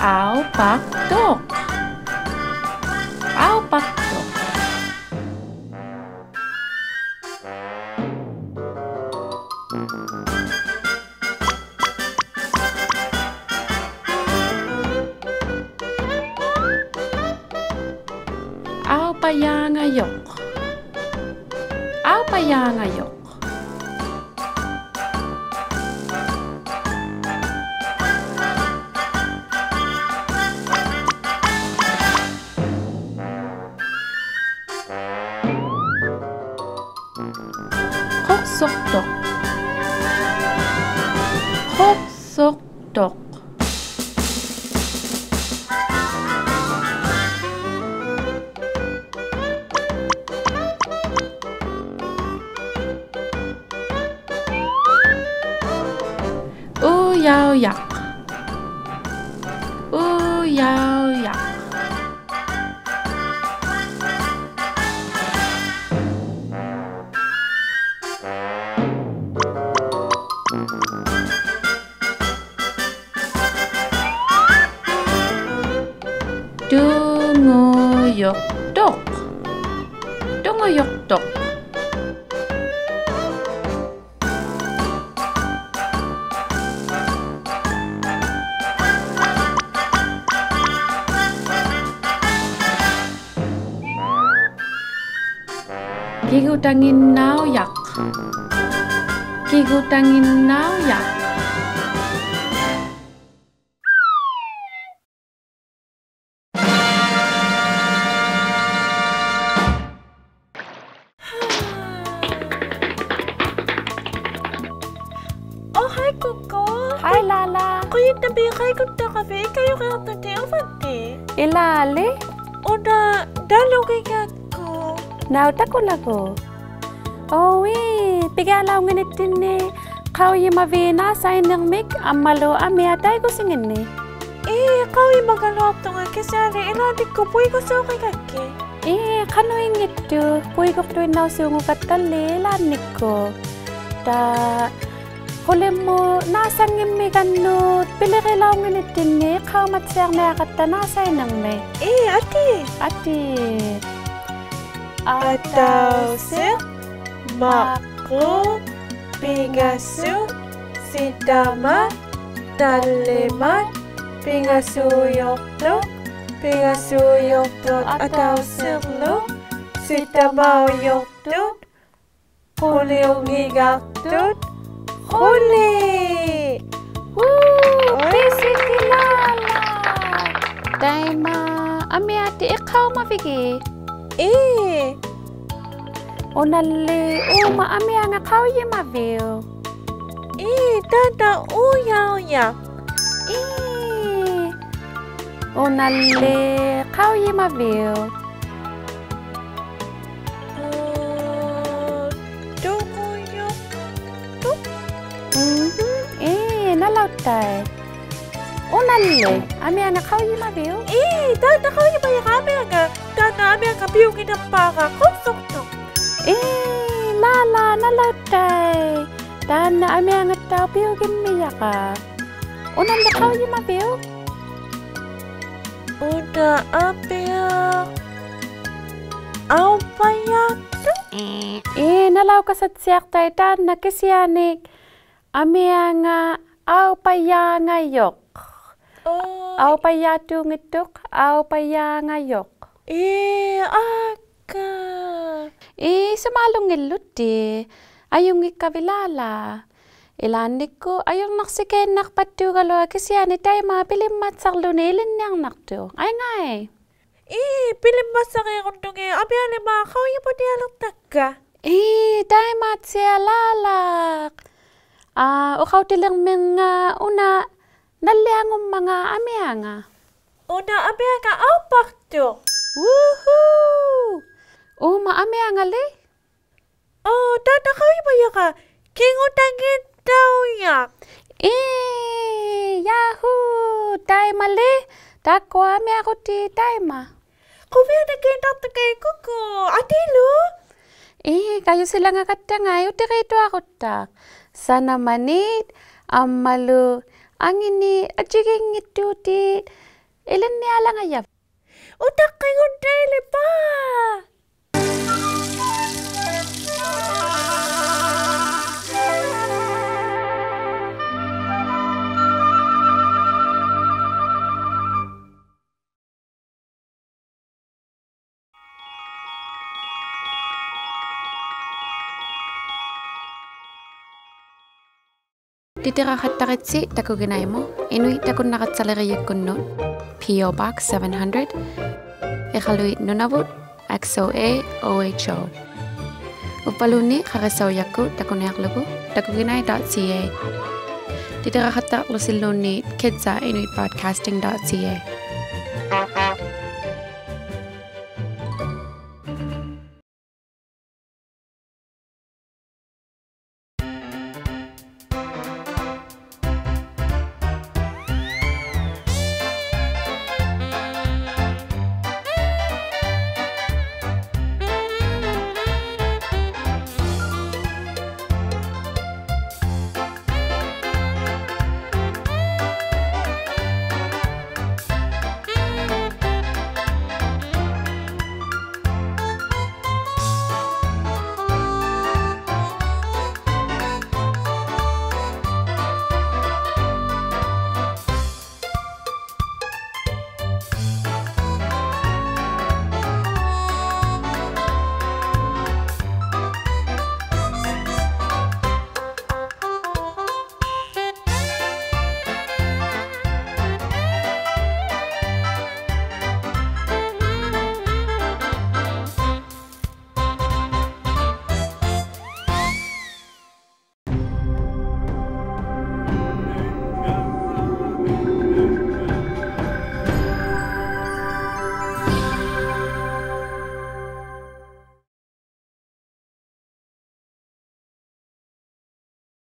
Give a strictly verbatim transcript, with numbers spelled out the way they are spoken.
ᐊᐅᐸᖅᑐᖅ. ᐊᐅᐸᖅᑐᖅ. ᐊᐅᐸᔮᖓᔪᖅ. ᐊᐅᐸᔮᖓᔪᖅ. ᖁᖅᓱᖅᑐᖅ. ᖁᖅᓱᖅᑐᖅ. ᐅᔭᐅᔭᖅ. ᐅᔭᐅᔭᖅ. ᑐᖑᔪᖅᑐᖅ. ᑐᖑᔪᖅᑐᖅ. ᑭᒍᑕᖏᕐᓇᐅᔭᖅ. ᑭᒍᑕᖏᕐᓇᐅᔭᖅ. Oh, hi, Kuku. Hi, Lala. ᖁᔭᓐᓇᒦᒃ ᖃᐃᒍᓐᓇᕋᕕᑦ ᐃᑲᔪᕆᐊᖅᑐᑎᑦ ᐅᕙᓐᓂᒃ. ᐃᓛᓕ. ᐅᓇ ᓇᓗᒋᒐᒃᑯ. ᓇᐅᒃ ᑕᑯᓚᒍ. ᐆ, ᐄ, ᐱᒋᐊᓚᐅᙱᓐᓂᑦᑎᓐᓂ ᖃᐅᔨᒪᕖᑦ ᓈᓴᐃᓐᓂᕐᒥᒃ ᐊᒻᒪᓗ ᐊᒥᐊᑦ ᑕᐃᒍᓯᖏᓐᓂᒃ? ᐄ, ᖃᐅᔨᒪᒐᓗᐊᖅᑐᖓ ᑭᓯᐊᓂ ᐃᓛᓐᓂᒃᑯᑦ ᐳᐃᒍᓲᕆᒐᒃᑭᑦ. ᐄ, ᖃᓄᐃᙱᑦᑐᖅ, ᐳᐃᒍᖅᑐᐃᓐᓇᐅᓲᖑᒐᑦᑕᓕ ᐃᓛᓐᓂᒃᑯᑦ. ᑕ, ᖁᓕᒧᑦ ᓈᓴᙱᒻᒥᒐᓐᓄᑦ ᐱᓕᕆᓚᐅᙱᓐᓂᑦᑎᓐᓂ ᖃᐅᔨᒪᑦᓯᐊᕐᓂᐊᕋᑦᑕ ᓈᓴᐃᓐᓂᕐᒥᒃ. ᐄ, ᐊᑏ. ᐊᑏ. ᐊᑕᐅᓯᖅ, ᒪᕐᕉᒃ, ᐱᖓᓱᑦ, ᓯᑕᒪᑦ, ᓇᓪᓕᒪᑦ, ᐱᖓᓲᔪᖅᑐᑦ, ᐱᖓᓲᔪᖅᑐᑦ ᐊᑕᐅᓯᕐᓗ, ᓯᑕᒪᐅᔪᖅᑐᑦ, ᖁᓕᐅᙱᒐᖅᑐᑦ, ᖁᓕ. Woo! ᐅᐃ. ᐱᓯᑎᓛᓚᒃ. ᑕᐃᒪ ᐊᒥᐊᑎᑦ ᐃᖅᑲᐅᒪᕕᒋᑦ? ᐄ. ᐅᓇᓕ ᐆᒪ ᐊᒥᐊᖓ ᖃᐅᔨᒪᕕᐅᒃ? ᐄ, ᑖᓐᓇ ᐅᔭᐅᔭᖅ. ᐄ. ᐅᓇᓕ ᖃᐅᔨᒪᕕᐅᒃ? ᐆ, ᑐᖑᔪᖅᑐᖅ. ᒻᕼᒻ. ᐄ, ᓇᓚᐅᑦᑕᐃᑦ. ᐅᓇᓕ ᐊᒥᐊᖓ ᖃᐅᔨᒪᕕᐅᒃ? ᐄ, ᑖᓐᓇ ᖃᐅᔨᒪᔭᕋ ᐊᒥᐊᖓ. ᑖᓐᓇ ᐊᒥᐊᖓ ᐱᐅᖏᓐᓇᖅᐹᕋ ᖁᖅᓱᖅᑐᖅ. ᐄ, ᓛᓚ, ᓇᓚᐅᑦᑕᐃᑦ. ᑖᓐᓇ ᐊᒥᐊᖓᑦᑕᐅᖅ ᐱᐅᒍᒻᒥᔭᕋ. ᐅᓇᓕ ᖃᐅᔨᒪᕕᐅᒃ? ᐅᓇ ᐊᒥᐊᖅ ᐊᐅᐸᔮᖅᑐᖅ. ᐄ, ᓇᓚᐅᑲᓴᑦᓯᐊᖅᑕᐃᑦ ᑖᓐᓇ ᑭᓯᐊᓂ ᐊᒥᐊᖓ ᐊᐅᐸᔮᖓᔪᖅ. ᐆ. ᐊᐅᐸᔮᖅᑑᙱᑦᑐᖅ, ᐊᐅᐸᔮᖓᔪᖅ. ᐄ, ᐋᒃᑲ. ᐄ, ᐃᓱᒫᓗᙱᓪᓗᑎᑦ. ᐊᔪᙱᒃᑲᕕᑦ ᓛᓚ. ᐃᓛᓐᓂᒃᑯᑦ ᐊᔪᕐᓇᖅᓯᑲᐃᓐᓇᖅᐸᑦᑑᒐᓗᐊᖅ ᑭᓯᐊᓂ ᑕᐃᒪ ᐱᓕᒻᒪᑦᓴᕐᓗᓂ ᐃᓕᓐᓂᐊᕐᓇᖅᑐᖅ. ᐊᐃᙵᐃ. ᐄ, ᐱᓕᒻᒪᑦᓴᕇᕈᓐᓄᖏᑦ ᐊᒥᐊᓕᒫᖅ ᖃᐅᔨᒪᓂᐊᓕᖅᑕᒃᑲ. ᐄ, ᑕᐃᒫᑦᓯᐊᓛᓚᒃ. ᐋ, ᐅᖃᐅᑎᓕᕐᒥᖓ ᐅᓇ ᓇᓪᓕᐊᖑᒻᒪᖔᑦ ᐊᒥᐊᖓ. ᐅᓇ ᐊᒥᐊᖓ ᐊᐅᐸᖅᑐᖅ. Woohoo! ᐆᒪ ᐊᒥᐊᖓᓕ? ᐆ, ᑖᓐᓇ ᖃᐅᔨᒪᔭᕋ. ᑭᖑᑕᖏᑦᑕᐅᔭᖅ. ᐄ, ᔮᕼᐆ, ᑕᐃᒪᓕ. ᑖᒃᑯᐊ ᐊᒥᐊᕈᑎ ᑕᐃᒪ. ᖁᕕᐊᓇᖅᑭᓐᓇᖅᑐᖓ ᑯᑯ, ᐊᑏᓗ. ᐄ, ᑲᔪᓯᓚᖓᒐᑦᑕᖓᐃ ᐅᑎᕆᑐᐊᕈᑦᑕᖅ. ᓴᓇᒪᓂᑦ, ᐊᒻᒪᓗ ᐊᖏᓐᓂᒃ ᐊᔾᔨᒌᙱᑦᑑᑎᑦ ᐃᓕᓐᓂᐊᓚᖓᔭᕗᑦ. ᐅᑕᖅᑭᒍᓐᓇᐃᓕᖅᐹ. ᑎᑎᕋᖃᑦᑕᕆᑦᓯ ᑕᑯᒋᓇᐃᒧᑦ, ᐃᓄᐃᑦ ᑕᑯᓐᓇᒐᑦᓴᓕᕆᔨᒃᑯᓐᓄᑦ, P O Box seven hundred, ᐃᖃᓗᐃᑦ ᓄᓇᕗᑦ, X O A O H O. ᐅᕝᕙᓘᓐᓃᑦ ᖃᕆᓴᐅᔭᒃᑯᑦ ᑕᑯᓂᐊᕐᓗᒍ takuginai dot C A. ᑎᑎᕋᖃᑦᑕᕐᓗᓯᓘᓐᓃᑦ kids at inuit broadcasting dot C A.